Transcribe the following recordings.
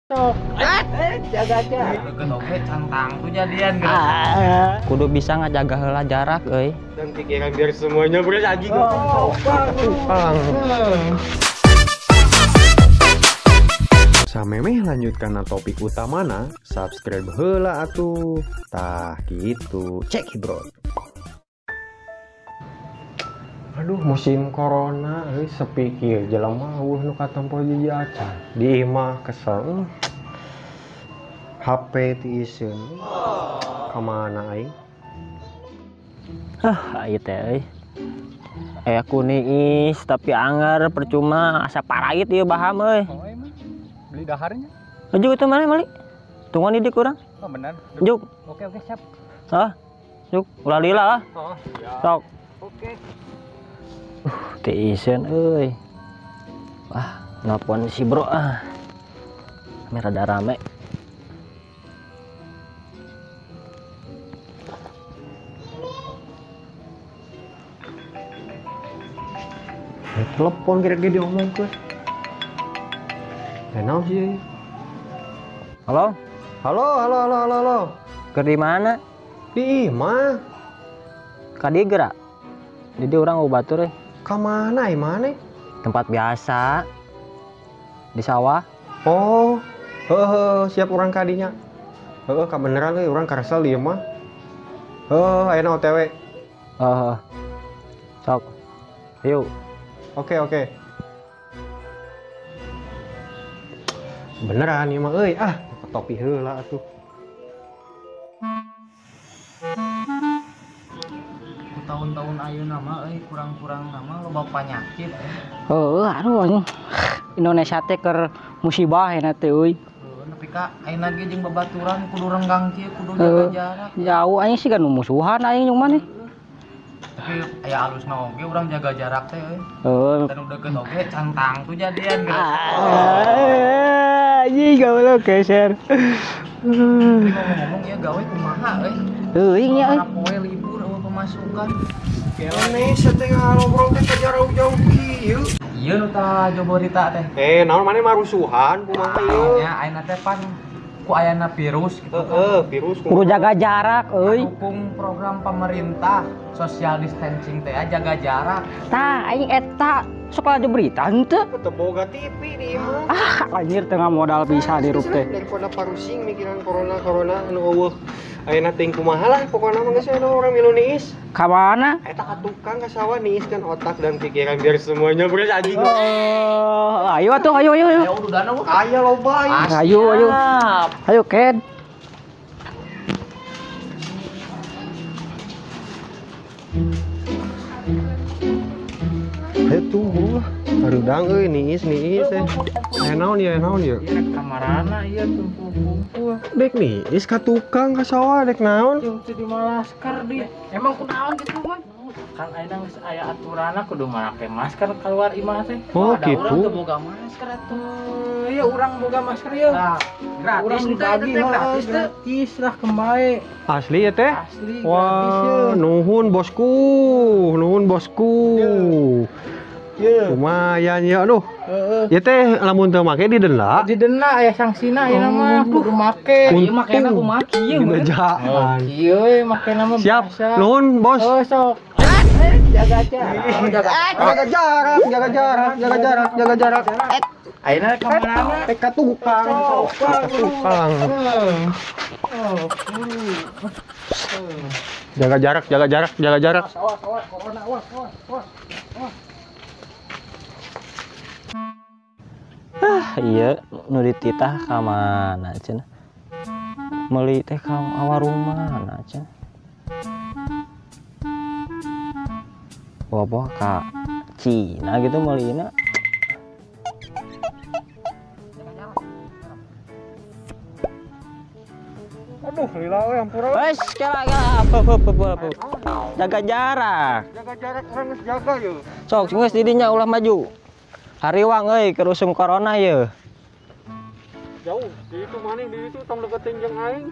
Jaga jarak. Oke, cantang tuh jadian Kudu bisa ngajaga heula jarak euy. Dan pikiran biar semuanya bersaji. Samemeh lanjut kana topik utamana, subscribe heula atuh. Tah gitu, cek bro. Aduh, musim corona euy sepi kieu jelema eueuh nu katempo jiji acan. Di imah kesel. HP tiiseun. Ka mana aing? Hah, ieu teh euy. Aya kuniis tapi anger percuma asa parait ieu baham euy. Oh, emang beli daharnya. Juk itu mana mali? Tungguan di kurang. Oh, benar. Juk. Oke, oke, siap. Hah? Juk, ulah lila lah. Oh, siap. Sok. Oke. Tiiseun euy. Wah, nelpon si bro ah. Ini rada rame. Telepon kira-kira diomongkeun. Naon sih? Halo? Halo, halo, halo, halo, halo. Keur di mana? Di imah. Ka dieu geura. Jadi urang batur euy. Ka mana imah? Tempat biasa. Di sawah. Oh, heuh, siap urang ka dinya. Heuh, kabeneran euy urang karesel di imah. Heuh, ayeuna OTW. Heeh. Sok. Yuk. Oke, oke. Beneran ieu mah euy, ah, topi heula atuh. Tahun-tahun ayeuna mah euy kurang-kurang nama loba panyakit. Heuh, aduh anjing. Indonesia teh keur musibah eta teh euy. Heuh, nepi ka ayeuna ge jeung babaturan kudu renggang kieu kudu jaga jarak. Jauh aing sih kan musuhan aing jeung maneh. Tapi aya alusna oge urang jaga jarak teh euy. Heuh. Dan udah deket oge cantang tuh jadian Anjing goblok geser. Ngomong-ngomong ya gawe kumaha euy. Teuing nya euy. Poe libur eueuh pemasukan. Indonesia teh ngobrol teh jauh-jauh kieu. Ieu nu tah joborita teh. Naon maneh marusuhan kumaha ieu? Nya ayeuna teh pan ku ayana virus gitu. Heeh, virus kudu jaga jarak euy. Dukung program pemerintah social distancing teh jaga jarak. Tah aing eta sok aja berita henteu. Teu boga TV di imah. Ah, anjir tengah modal bisa dirup teh. Daripada parusing mikiran corona anu eueuh. Ayeuna teuing kumaha lah pokona mah geus anu urang milu niis. Ka mana? Eta ka tukang ka sawah niiskeun otak dan pikiran biar semuanya bersaji. Oh, ayo atuh ayo ayo ayo. Ayo udah Aya loba ayo. Ayo ayo. Ayo Ken. Ayo tunggu lah. Harudang euy niis niis eh. Aya naon ieu, aya naon ieu? Ieu kamarana ieu kumpul-kumpul. Dek niis ka tukang ka sawah dek naon? Jeung teu dimalasker di. Emang kunaon kitu mah? Kan ayeuna geus aya aturanna kudu make masker keluar imah teh. Oh, ada gitu. Urang teu boga masker atuh. Ieu urang boga masker ieu. Nah, gratis dibagi gratis gratis lah kembae. Asli ya teh? Asli. Wah, nuhun bosku, nuhun bosku. Yeah. Lumayan ya, aduh. Ya teh lamun teu make didenda. Didenda aya sanksina ayeuna mah kudu make. Ieu makena kumaha kieu. Dibejaan. Kieu we makena mah. Siap. Nuhun, Bos. Oh, sok. Jaga jarak. Jaga jarak, jaga jarak, jaga jarak, jaga jarak. Ayeuna ka mana? Ka tukang. Ka tukang. Jaga jarak, jaga jarak, jaga jarak. Awas, awas, corona, awas, awas, awas. Ah, iya nu dititah ka mana cenah? Meuli teh ka warung mana cenah? Boboh ka Cina gitu meulina. Aduh, lila we ampura. Wes, kela kela apa. Jaga jarak. Jaga jarak urang geus jaga yeuh. Sok geus di dinya ulah maju. Hariwang euy keur usum corona yeuh. Jauh, di itu maneh di itu tong deketin jeung aing.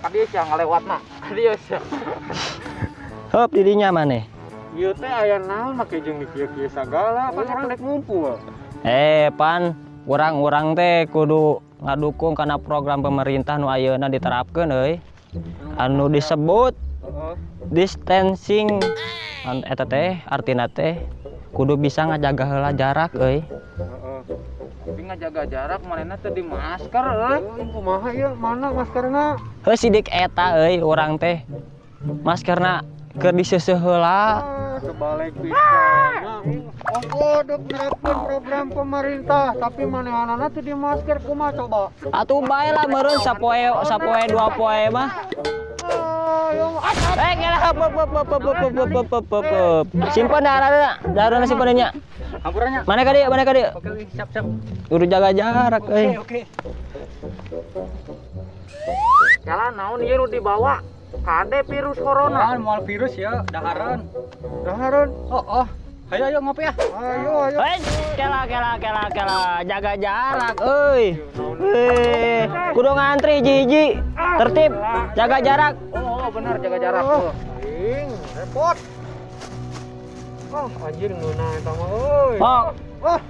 Kadieu sia ngalewatna. Kadieu sia. Heup di dinya maneh. Ieu teh aya naon make jeung kieu-kieu sagala, pan urang rek ngumpul. Pan urang-urang teh kudu ngadukung kana program pemerintah nu ayeuna diterapkeun euy. Anu disebut distancing. Eta teh artina teh kudu bisa ngajaga heula jarak euy. Tapi ngajaga jarak manehna teu di masker euy. Kumaha ieu? Mana maskerna? Heuh sidik eta euy urang teh. Maskerna keur diseuseuh heula. Kebalik pisan. Oh, dek nerapkeun program pemerintah, tapi manehanana teu di masker kumaha coba? Atuh bae lah meureun sapoe sapoe dua poe mah. Eh, ngelah pep pep pep pep pep pep pep pep pep. Simpen daharna, daharna simpen nya. Hampurannya. Mana ka dieu? Mana ka dieu? Oke, siap siap. Kudu jaga jarak euy. Oke. Jalan naon ieu nu dibawa? Kade virus corona. Moal virus ya, dahareun. Dahareun. Oh, oh. Ayo ayo ngopi ya. Ayo ayo. Hei, kela kela kela kela, jaga jarak euy. Hei, kudu ngantri hiji-hiji. Tertib, jaga jarak. Oh, benar jaga jarak. Oh, anjing, repot. Oh, anjir ngeunah eta mah euy. Oh. Wah.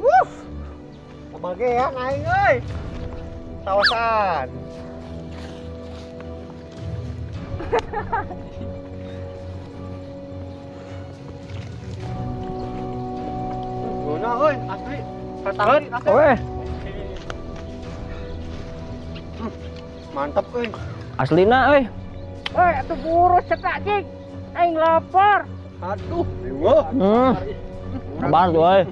Wuh. Kebagean aing euy. Sawasan. Ngeunah euy, asli. Kataheun. Weh. Mantap euy. Aslina euy. Woi, atuh buru cetak cing. Aing lapar. Aduh, wah. Sabar tuh euy.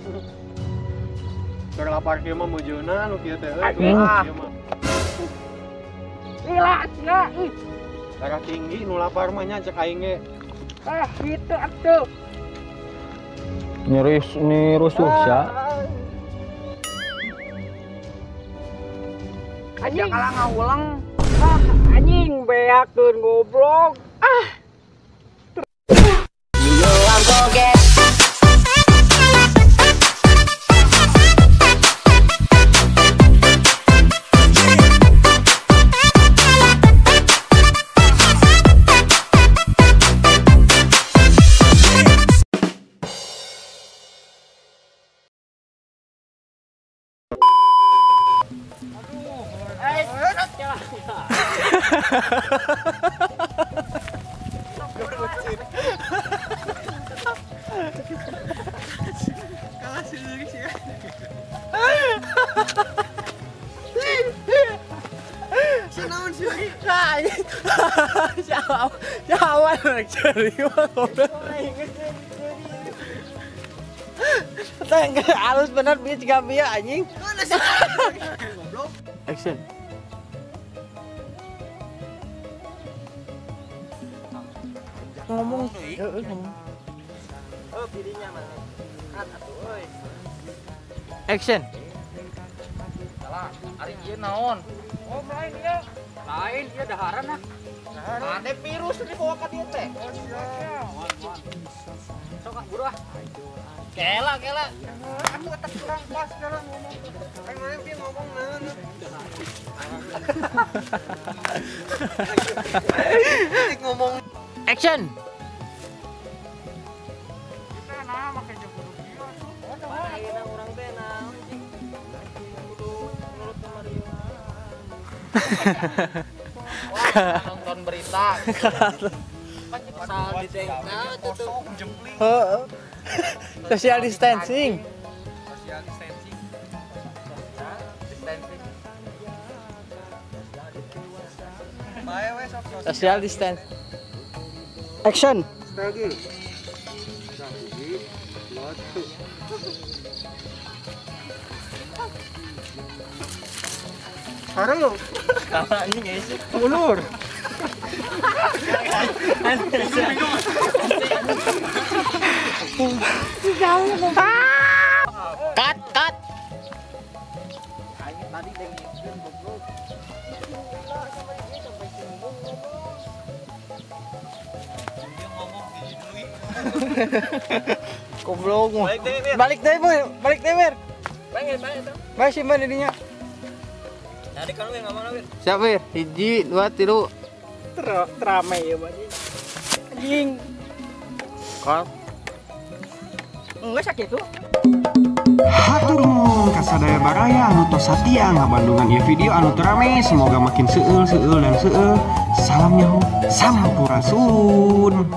Keur lapar kieu mah mujeuna nu kieu teh euy. Lila sia ih. Darah tinggi nu lapar mah nya cek aing ge. Ah, kitu atuh. Nyeri ni rusuh sia. Anjing kalah ngawulang. Ah, anjing beakeun goblok. Ah. Kalah sendiri sih. Senaon sih. Siapa rek ceri mah goblok. Teh halus bener bieu jiga bieu anjing. Goblok. Action. Ngomong heeh ngomong. Oh, dirinya mana? Atuh euy. Action. Salah, ari ieu naon? Oh, lain ieu. Lain ieu dahareun ah. Ade virus dibawa ka dieu teh. Sok ah buru ah. Kela kela. Atuh eta kurang pas kela ngomong. Aing mah pieu ngomong naon. Ngomong action. Wah, nonton berita. Social distancing. Social distancing. Distancing. Social distance. Action. Lagi. Haru. Kamu anjing guys. Ulur. Cut, cut. Goblok. Balik deh, Mir. Balik deh, Mir. Balik simpan ininya. Tadi kan lu yang ngomong, Wir. Siap, Wir. 1, 2, 3. Terame ya, Pak. Anjing. Kok? Enggak sakit tuh. Hatur nuhun ka sadaya baraya anu tos satia ngabandungan ieu video anu teu rame. Semoga makin seueul, seueul, dan seueul. Salam nyaho, sampurasun.